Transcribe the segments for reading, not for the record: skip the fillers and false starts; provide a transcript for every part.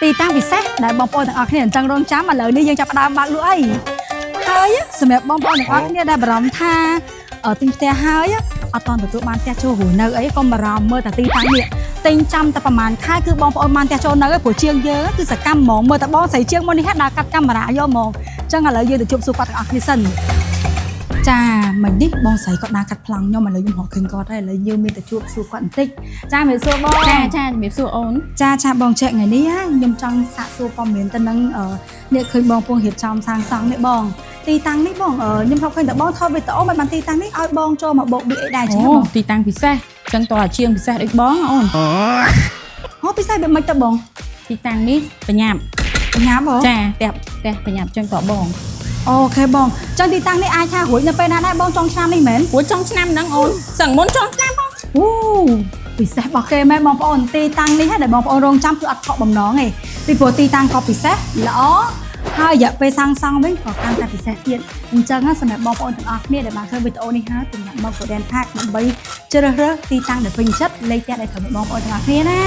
ទីតាំងពិសេសដែលបងប្អូនទាំងអស់គ្នាអញ្ចឹងរងចាំឥឡូវនេះយើងចាប់ផ្ដើមបើកលក់អីហើយសម្រាប់បងប្អូនទាំងអស់គ្នាដែលបារម្ភថាទិញផ្ទះហើយអត់តន់ទទួលបានផ្ទះចូលរស់នៅអីកុំបារម្ភមើលតែទីតាំងនេះទិញចាំតែប្រហែលខែគឺបងប្អូនបានផ្ទះចូលនៅហើយព្រោះជាងយើងគឺសកម្មហ្មងមើលតែបងស្រីជាងមុននេះហាក់ដើរកាត់កាមេរ៉ាយកហ្មងអញ្ចឹងឥឡូវយើងទៅជួបសួរគាត់ទាំងអស់គ្នាសិនចាមិញនេះបងស្រីគាត់ដើរកាត់ប្លង់ខ្ញុំឥឡូវខ្ញុំរកឃើញគាត់ហើយឥឡូវយើងមានតែជួបសួរគាត់បន្តិចចាជំរាបសួរបង ចាចាជំរាបសួរអូន ចាចាបងចែកថ្ងៃនេះណាខ្ញុំចង់សាកសួរព័ត៌មានទៅនឹងនេះឃើញបងពងរៀបចំសាងសង់នេះបងទីតាំងនេះបងខ្ញុំធ្លាប់ឃើញតែបងថតវីដេអូមិនបានទីតាំងនេះឲ្យបងចូលមកបោកបៀកអីដែរចឹង អូ បង ទីតាំងពិសេសចឹងតើអាជាងពិសេសដូចបងអូន ហូពិសេសបែបម៉េចទៅបង ទីតាំងនេះបញ្ញាប់ បញ្ញាបង ចាផ្ទះផ្ទះបញ្ញាប់ចឹងតបង OK បងចឹងទីតាំងនេះអាចថារួចនៅពេលណាដែរបងចុងឆ្នាំនេះមែន ព្រោះចុងឆ្នាំហ្នឹងអូនសឹងមុនចុងឆ្នាំបង អូពិសេសរបស់គេមែនបងប្អូនទីតាំងនេះដែលបងប្អូនរងចាំគឺអត់ខកបំណងទេពីព្រោះទីតាំងក៏ពិសេសល្អហើយរយៈពេលសាងសង់វិញក៏កាន់តែពិសេសទៀតអញ្ចឹងណាសម្រាប់បងប្អូនទាំងអស់គ្នាដែលបានឃើញវីដេអូនេះហើយទម្លាក់មក Golden Park ដើម្បីជ្រើសរើសទីតាំងដែលពេញចិត្តលេខផ្ទះដែលត្រូវបងប្អូនទាំងអស់គ្នាណា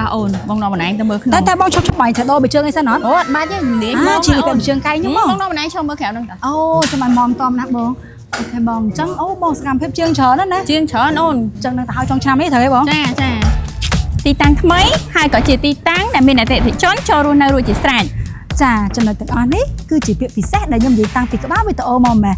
តើអូនបងនាំម្នាក់ឯងទៅមើលក្នុង តែតែបងឈប់ឈប់បាយត្រូវដូរបិជើងអីសិនអត់ អូអត់បាច់ទេនិយាយ អា បង ជាពីជើងកែងខ្ញុំបង បងនាំម្នាក់ឯងចូលមើលក្រៅហ្នឹងតើ អូចាំឲ្យមមតំណាស់បង OK បងអញ្ចឹងអូបងសកម្មភាពជើងច្រើនណាស់ណា ជាងច្រើនអូន អញ្ចឹងនឹងទៅហើយចុងឆ្នាំនេះត្រូវទេបង ចាចាទីតាំងថ្មីហើយក៏ជាទីតាំងដែលមានអតិថិជនចូលរស់នៅរួចជាស្រេច ចាចំណុចទាំងអស់នេះគឺជាពាក្យពិសេសដែលខ្ញុំនិយាយតាំងពីក្បាលវីដេអូមកម៉េះ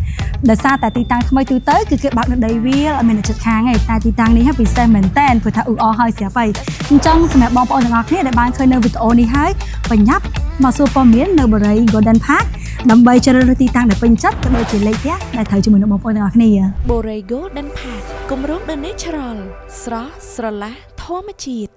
ដោយសារតែទីតាំងថ្មីទូទៅគឺគេបើកនៅដីវាលអត់មានអ្នកជិតខាងទេតែទីតាំងនេះហាពិសេសមែនតែនព្រោះថាអ៊ឺអហើយស្រាប់ហើយអញ្ចឹងសម្រាប់បងប្អូនទាំងអស់គ្នាដែលបានឃើញនៅវីដេអូនេះហើយបញ្ញាប់មកសួរព័ត៌មាននៅបរិយ Golden Park ដើម្បីជ្រើសរើសទីតាំងដែលពេញចិត្តក៏ដូចជាលេខផ្ទះដែលត្រូវជាមួយនឹងបងប្អូនទាំងអស់គ្នា បូរី Golden Park គម្រោង The Natural ស្រស់ស្រឡះធម្មជាតិ។